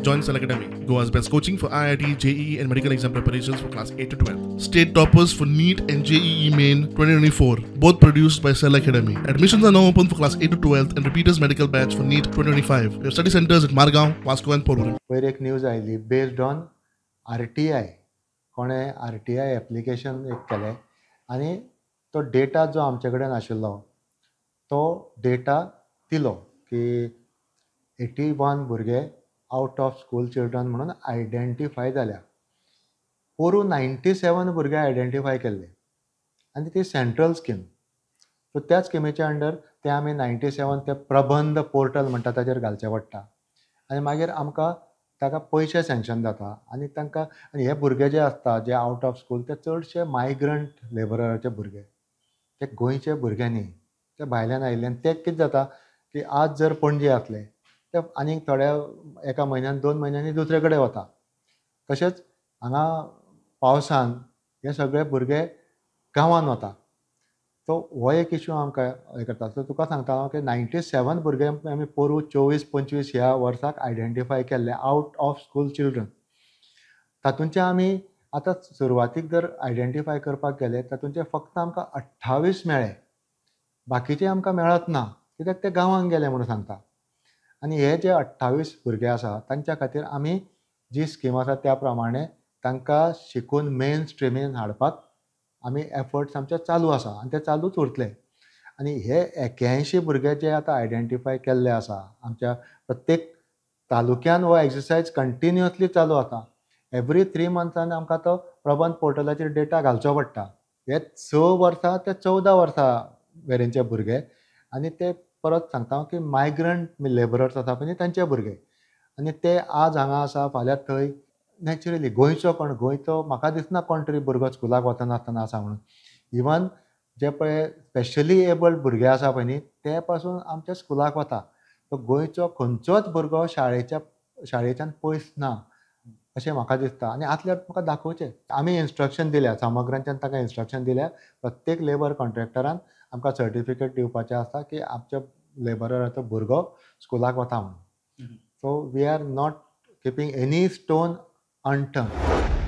Join Cell Academy, Goa's best coaching for IIT, JEE and medical exam preparations for class 8 to 12. State toppers for NEET and JEE Main 2024, both produced by Cell Academy. Admissions are now open for class 8 to 12 and repeaters medical batch for NEET 2025. We have study centers at Margao, Vasco and Porvorim. पयर एक news आयली based on RTI. कोणें RTI application एक केलें आनी तो data जो आमचे कडेन आशिल्लो तो डेटा दिलो की 81 भुरगे आउट ऑफ स्कूल चिल्ड्रन म्हणून आयडेंटिफाय जाल्या. पोरूं 97 भुरगे आयडेंटिफाय केल्ले आनी ती सेंट्रल स्कीम. सो त्या स्किमीच्या अंडर ते आमी 97 ते प्रबंध पोर्टल म्हणटा ताजेर घालचें पडटा आनी मागीर आमकां ताका पयशे सँक्शन जाता आनी तांकां. आनी हे भुरगे जे आसता जे आउट ऑफ स्कूल ते चडशे मायग्रंट लेबराचे भुरगे, ते गोंयचे भुरगे न्ही, ते भायल्यान आयिल्ले. आनी ते कितें जाता की आज जर पणजे आसले ते आनीक थोड्या एका म्हयन्यान 2 म्हयन्यांनी दुसरे कडेन वता. तशेंच हांगा पावसान हे सगळे भुरगे गांवान वता. सो हो एक इशू आमकां हें करता. सो तुका सांगता हांव की 97 भुरगे आमी पोरूं 24-25 ह्या वर्साक आयडेंटिफाय केल्ले आउट ऑफ स्कूल चिल्ड्रन. तातूंचे आमी आतां सुरवातीक जर आयडेंटिफाय करपाक गेले तातूंचे फक्त आमकां 28 मेळ्ळे, बाकीचे आमकां मेळत ना कित्याक ते गांवांत गेले म्हणून सांगता. आनी हे जे 28 भुरगे आसा तांच्या खातीर आमी जी स्कीम आसा त्या प्रमाणे तांकां शिकून मेन स्ट्रिमीन हाडपाक आमी एफर्ट्स आमचे चालू आसा आनी ते चालूच उरतले. आनी हे 81 भुरगे जे आतां आयडेंटिफाय केल्ले आसा आमच्या प्रत्येक तालुक्यान हो एक्सरसायज कंटिन्युअसली चालू आसा. एवरी 3 मंथ्सान आमकां तो प्रबंध पोर्टलाचेर डेटा घालचो पडटा. हे 6 वर्सां ते 14 वर्सां मेरेनचे भुरगे आनी ते परत सांगता हांव की मायग्रंट लेबरर्स आसा पळय न्ही तांचे भुरगे आनी ते आज हांगा आसा फाल्यां थंय. नॅचरली गोंयचो कोण, गोंयचो म्हाका दिसना कोण तरी भुरगो स्कुलाक वचनासतना आसा म्हणून. इवन जे पळय स्पेशली एबल्ड भुरगे आसा पळय न्ही ते पासून आमच्या स्कुलाक वता. सो गोंयचो खंयचोच भुरगो शाळेच्यान पयस ना अशें म्हाका दिसता. आनी आसल्यार म्हाका दाखोवचें. आमी इन्स्ट्रक्शन दिल्या समग्रांच्यान ताका इन्स्ट्रक्शन दिल्या प्रत्येक लेबर कॉन्ट्रॅक्टरान आमकां सर्टिफिकेट दिवपाचें आसता की आमच्या लेबराचो भुरगो स्कुलाक वता म्हणून. So we are not keeping any stone unturned.